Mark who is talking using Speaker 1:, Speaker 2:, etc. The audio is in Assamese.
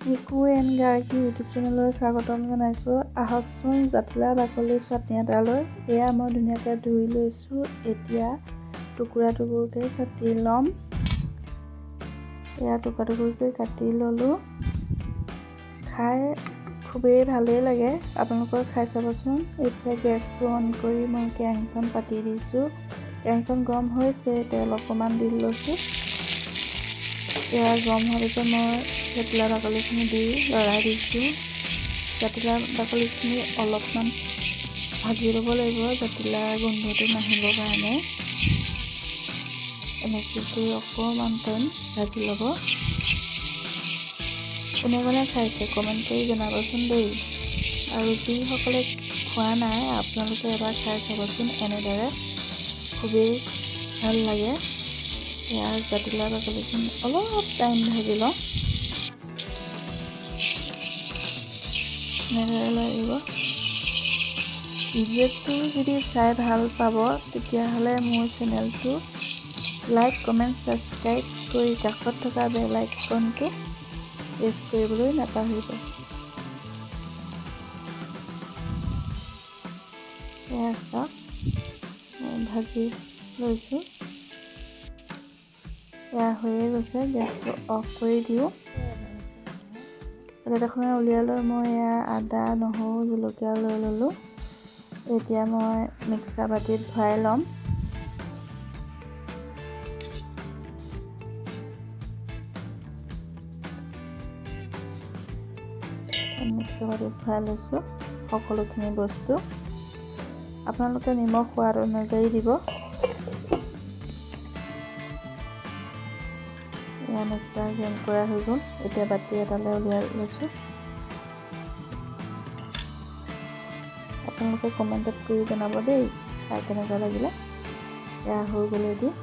Speaker 1: নিকু এণ্ড গাৰ্গী ইউটিউব চেনেললৈ স্বাগতম জনাইছোঁ। আহকচোন জাতিলাও বাকলিৰ চাটনি এটালৈ। এয়া মই ধুনীয়াকৈ ধুই লৈছোঁ। এতিয়া টুকুৰা টুকুৰকৈ কাটি ল'ম। এয়া টুকুৰা টুকুৰকৈ কাটি ল'লোঁ। খাই খুবেই ভালেই লাগে, আপোনালোকেও খাই চাবচোন। এতিয়া গেছটো অন কৰি মই কেৰাহীখন পাতি দিছোঁ। কেৰাহীখন গৰম হৈছে, তেল অকণমান দি লৈছোঁ। এয়া গৰম হোৱাৰ পিছত মই জাতিলাও বাকলিখিনি দি লৰাই দিছোঁ। জাতিলাও বাকলিখিনি অলপমান ভাজি ল'ব লাগিব, জাতিলাও গোন্ধটো নাহিবৰ কাৰণে। এনেকৈ কৰি অকণমান টাইম ভাজি ল'ব। কোনে কোনে খাইছে কমেণ্ট কৰি জনাবচোন দেই। আৰু যিসকলে খোৱা নাই, আপোনালোকে এবাৰ খাই চাবচোন এনেদৰে, খুবেই ভাল লাগে। এয়া জাতিলাও বাকলিখিনি অলপ টাইম ভাজি লওঁ, এনেদৰে লাগিব। ভিডিঅ'টো যদি চাই ভাল পাব, তেতিয়াহ'লে মোৰ চেনেলটো লাইক, কমেণ্ট, ছাবস্ক্ৰাইব কৰি কাষত থকা বেল আইকনটো প্ৰেছ কৰিবলৈ নাপাহৰিব। এয়া চাওক, ভাজি লৈছোঁ। এয়া হৈয়ে গৈছে, গেছটো অফ কৰি দিওঁ। প্লেট এখনত উলিয়াই লৈ মই এয়া আদা, নহৰু, জলকীয়া লৈ ল'লোঁ। এতিয়া মই মিক্সাৰ বাতিত ভৰাই ল'ম। মিক্সাৰ বাতিত ভৰাই লৈছোঁ সকলোখিনি বস্তু। আপোনালোকে নিমখ সোৱাদ অনুযায়ী দিব। এয়া মিক্সাৰ গ্ৰাইণ্ড কৰা হৈ গ'ল। এতিয়া বাতি এটালৈ উলিয়াই লৈছোঁ। আপোনালোকে কমেণ্টত কৰি জনাব দেই, খাই কেনেকুৱা লাগিলে। এয়া হৈ গ'ল ৰেডি।